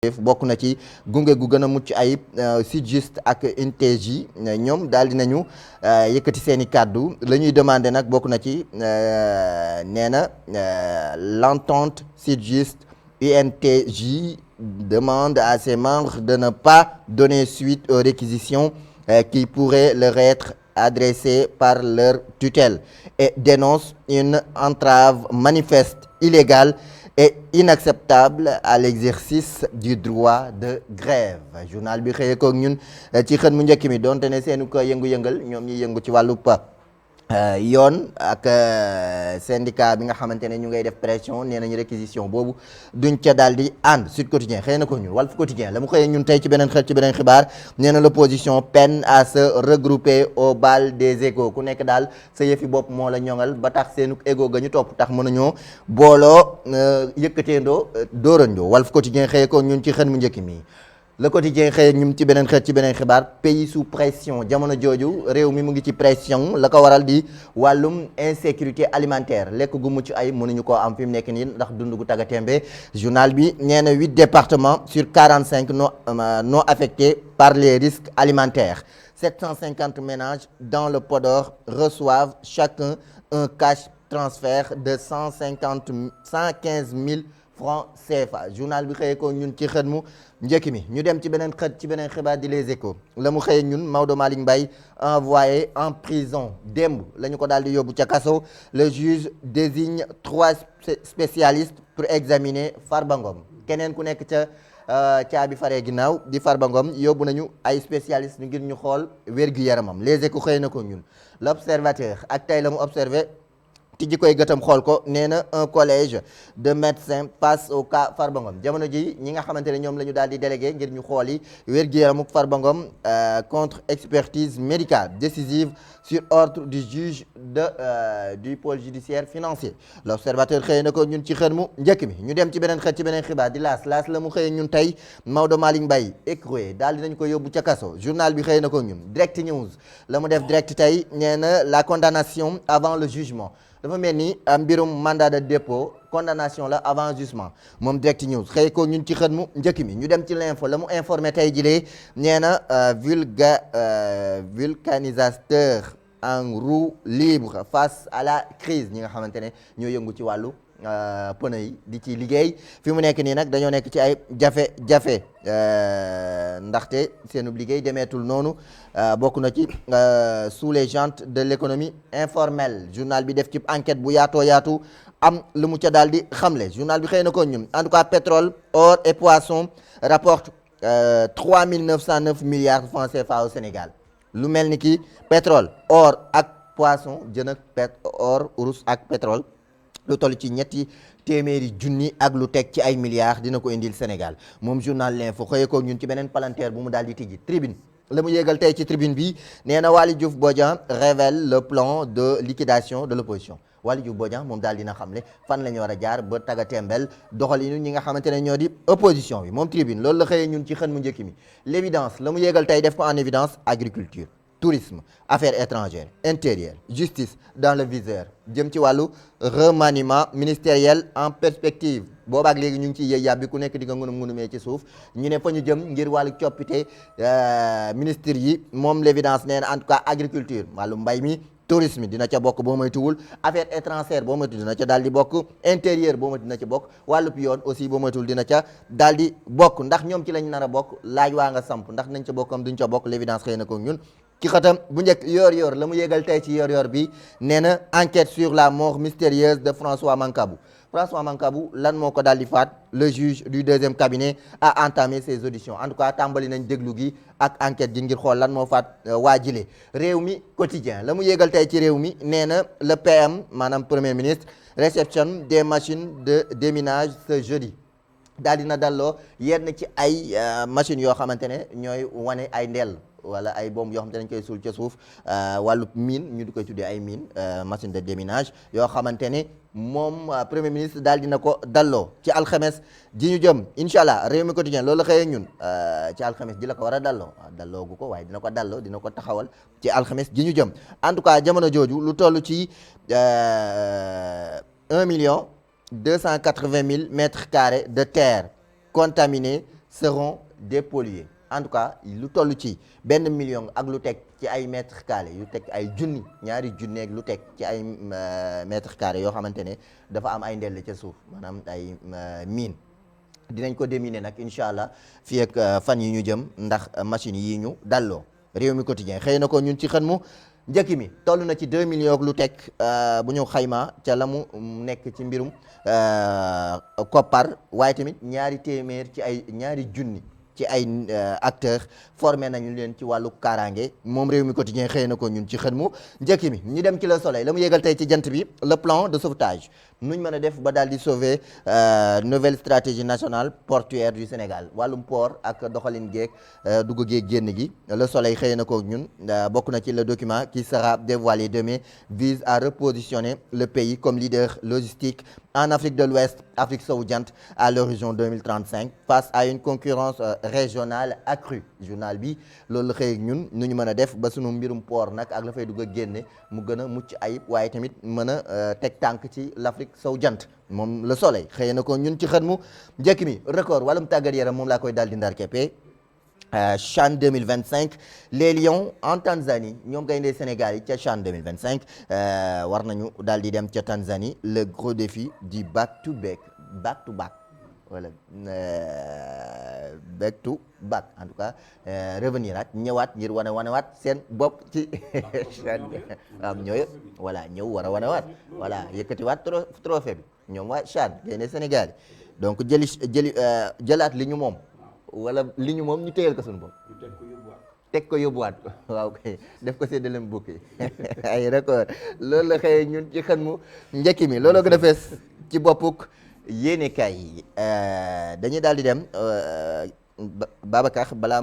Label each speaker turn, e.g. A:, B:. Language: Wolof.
A: bokk na ci gunge gu gën a mucc ayib Sytjust ak INTEGI ñoom daal di nañu yëkkati seen i kàddu la ñuy demandé nag bokk na ci nee na l'entente Sytjust INTEGI demande à ses membres de ne pas donner suite aux réquisitions qui pourraient leur être adressées par leur tutelle et dénonce une entrave manifeste illégale et inacceptable à l'exercice du droit de grève. Journal bi xëyee koog ñun ci xën mu njëkk mi donte ne seenu ko yëngu-yëngal ñoom ñi yëngu ci wàllu yoon ak syndicat bi nga xamante ne ñu ngay def pression nee nañu réquisition boobu duñ ca daal di ànd. Sud Quotidien xëy na ko ñun Walf Quotidien la mu xëyee ñun tey ci beneen xibaar nee na l'opposition peine à se regrouper au bal des égos ku nekk daal sa yëfi bopp moo la ñoŋal ba tax seenu égo ga ñu topp tax mënuñoo booloo yëkkateendoo dóorandoo. Walf Quotidien xëyee ko ñun ci xën mu njëkk mi. Le Quotidien xëy ñum ci beneen xibaar pays sous pression jamono jooju réew mi mu ngi ci pression la ko waral di wàllum insécurité alimentaire lekk gu mucc ay mënuñu koo am fi mu nekk nii ndax dund gu taggatémbe. Journal bi nee na 8 départements sur 45 non affectés par les risques alimentaires. 750 ménages dans le Podor reçoivent chacun un cash transfert de 115 000 francs CFA. Journal bi xëyee ko ñun ci xët mu njëkk mi ñu dem ci beneen xibaar di Les Échos la mu xëyee ñun Maodo Malick Mbaye envoyé en prison démb la ñu ko daal di yóbbu ca kaso. Le juge désigne 3 spécialistes pour examiner Farba Ngom keneen ku nekk ca caabi faree ginnaaw di Farba Ngom yóbbu nañu ay spécialistes ngir ñu xool wér-gu-yaramam. Les Échos xëy na ko ñun. L'Observateur ak tey la mu observé tijji koy gëtam xool ko nee na un collège de médecins passe au cas Farba Ngom jamono ji ñi nga xamante ne ñoom la ñu daal di délégué ngir ñu xool yi wér-gu-yaramu Farba Ngom contre expertise médicale décisive sur ordre du juge du pôle judiciaire financier. L'Observateur xëy na ko ñun ci xën mu njëkk mi ñu dem ci beneen xibaar di laas la mu xëyee ñun tey Maodo Malick Mbaye écroué daal dinañ ko yóbbu ca kaso. Journal bi xëy na ko ñun Direct News la mu def direct tey nee na la condamnation avant le jugement. dafa mel ni mbirum mandat de dépôt condamnation la avant jugement moom Direct News xëy ko ñun ci xët mu njëkk mi. ñu dem ci l'info la mu informé tey jilee nee na vulcanisateur en roue libre face à la crise ñi nga xamante ne ñoo yëngu ci wàllu pneu yi di ci liggéey fi mu nekk nii nag dañoo nekk ci ay jafe-jafe ndaxte seenub liggéey demeetul noonu bokk na ci sous les jantes de l'économie informelle. Journal bi def ci enquête bu yaatu am lu mu ca daal di xamle. Journal bi xëy na ko ñun en tout cas pétrole or et poisson rapporte 3909 milliards de francs CFA au Sénégal. lu mel ni ki pétrole or ak poisson jën ak or urus ak pétrole lu toll ci ñetti téeméeri junni ak lu teg ci ay milliards dina ko indil Sénégal moom journal L'Info xëyee ko ñun ci beneen palanteer bu mu daal di tijji. Tribune la mu yéegal tey ci tribune bi nee na Waly Diouf Bodian révèle le plan de liquidation de l'opposition. Waly Diouf Bodian moom daal dina xamle fan la ñu war a jaar ba taga tembel doxalinu ñi nga xamante ne ñoo di opposition bi moom Tribune loolu la xëyee ñun ci xën mu njëkk mi. L'évidence la mu yéegal tey def ko en évidence agriculture tourisme affaires étrangères intérieur justice dans le viseur jëm ci wàllu remaniement ministériel en perspective boobaak léegi ñu ngi ciy yëy yàbbi ku nekk di nga ngunumee ci suuf ñu ne fa ñu jëm ngir wàllu coppite ministre yi moom l'évidence nee na en tout cas agriculture wàllu mbay mi tourisme dina ca bokk boo moytuwul affaires étrangères boo moytu dina ca daal di bokk intérieur boo moytu dina ca bokk wàllub yoon aussi boo moytuwul dina ca daal di bokk ndax ñoom ci lañ nar a bokk laaj waa nga samp ndax nañ ca bokkam duñ ca bokk l'évidence xëy na ko ñun ci xatam bu njëkk yor la mu yégal tey ci yor bi nee na enquête sur la mort mystérieuse de François Mancabou lan moo ko daal di faat. Le juge du deuxième cabinet a entamé ses auditions en tout cas tàmbali nañ déglu gi ak enquête ji ngir xool lan moo faat waa jile. réew mi quotidien la mu yégal tey ci réew mi nee na le PM maanaam premier ministre réceptionne des machines de déminage ce jeudi daal dina dalloo yenn ci ay machines yoo xamante ne ñooy wane ay ndell wala ay bomb yoo xamante ne dañ koy suul ca suuf wàllu mine ñu di koy tuddee ay mine machine de déminage yoo xamante ne moom premier ministre daal dina ko dalloo ci alxames ji ñu jëm incha allah réew mi quotidien loolu la xëyee ñun ci alxames ji la ko war a dalloo dalloogu ko waaye dina ko dalloo dina ko taxawal ci alxames ji ñu jëm en tout cas jamono jooju lu toll ci 1 280 000 mètres carrés de terre contaminés seront dépollués en tout cas lu toll ci 1 million ak lu teg ci ay mètres carrés yu teg ay junni ñaari junni ak lu teg ci ay mètres carrés yoo xamante ne dafa am ay ndell ca suuf maanaam ay mine dinañ ko déminer nag incha allah fii ak fan yi ñu jëm ndax machine yi ñu dalloo réew mi quotidien xëy na ko ñun ci xën mu njëkk mi toll na ci 2 millions ak lu teg bu ñu xayma ca la mu nekk ci mbirum koppar waaye tamit ñaari téeméer ci ay ñaari junni ci ay acteurs formé nañu leen ci wàllu kaaraange moom réew mi quotidien xëy na ko ñun ci xën mu njëkk mi ñu dem ci le soleil la mu yégal tey ci jant bi le plan de sauvetage nuñ mën a def ba daal di sauver nouvelle stratégie nationale portuaire du Sénégal wàllum port ak doxalin geeg dugg geeg génn gi le soleil xëy na ko ñun bokk na ci le document qui sera dévoilé demain vise à repositionner le pays comme leader logistique en Afrique de l'Ouest Afrique sowu jant à l'horizon 2035 face à une concurrence régionale accrue journal bi loolu la xëy ñun nu ñu mën a def ba sunu mbirum port nag ak la fay dugg a génne mu gën a mucc ayib waaye tamit mën a teg tànk ci l'Afrique sowu jant moom le soleil xëy na ko ñun ci xët mu njëkk mi record wàllum tàggat yaram moom laa koy daal di ndar keppe CHAN 2025 les Lions en Tanzanie ñoom gaynde Sénégal yi ca CHAN 2025 war nañu daal di dem ca Tanzanie le gros défi du back to back wala back to back en tout cas revenir at ñëwaat ngir wanewaat seen bopp ci waaw ñooy voilà ñëw war a wanewaat voilà yëkkatiwaat trophée bi ñoom waa CHAN gaynde Sénégal yi donc jëlaat li ñu moom wala li ñu moom ñu téyal ko suñu bopp teg ko yóbbuwaat ko waaw kay def ko séddalem bukki ay record loolu la xëy ñun ci xën mu njëkki mi looloo gën a fees ci boppuk yéene kaay yi dañuy daal di dem Babacar balaa